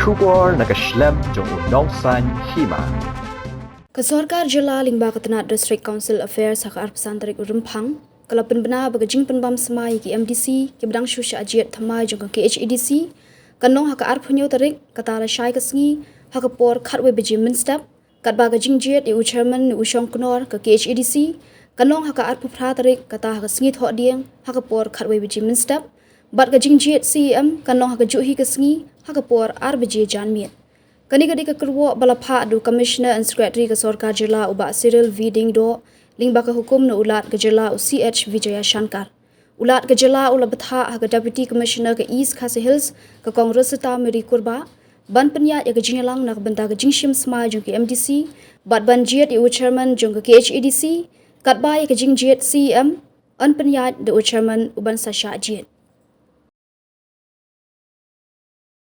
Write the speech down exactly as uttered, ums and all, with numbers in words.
Khubor na ka shlem jong u Nongsaiñ Hima. Ka sorkar jylla lyngba ka tnat District Council Affairs ha ka arphew san tarik u Rymphang ka la pynbna ba ka jingpynbam smai ïa ki M D C kiba dang shu shah jied thymmai jong ka K H A D C kan long ha ka arphew hynñiew tarik, kata lashai ka sngi, ha ka por khatwei baje mynstep, katba ka jingjied ïa u chairman ne u shongknor ka K H A D C kan long ha ka arphew phra tarik, kata ha ka sngi Thohdieng, ha ka por khatwei baje mynstep, bad ka jingjied C E M kan long ha kajuh hi ka sngi, ha ka por ar baje janmiet. Kane ka dei ka kyrwoh ba la phah da u Commissioner and Secretary ka sorkar jylla u Bah Cyril V Diengdoh, lyngba ka hukum na u Lat ka jylla u C H Vijayashankar. U Lat ka jylla u la bthah ha ka Deputy Commissioner ka East Khasi Hills, ka Kong Rosetta Mary Kurbah, ban pynïaid ïa ka jingïalang na ka bynta ka jingshim smai jong ki M D C bad ban jied ïa u chairman jong ka K H A D C, katba ïa ka jingjied C E M yn pynïaid da u chairman uban sa shah jied.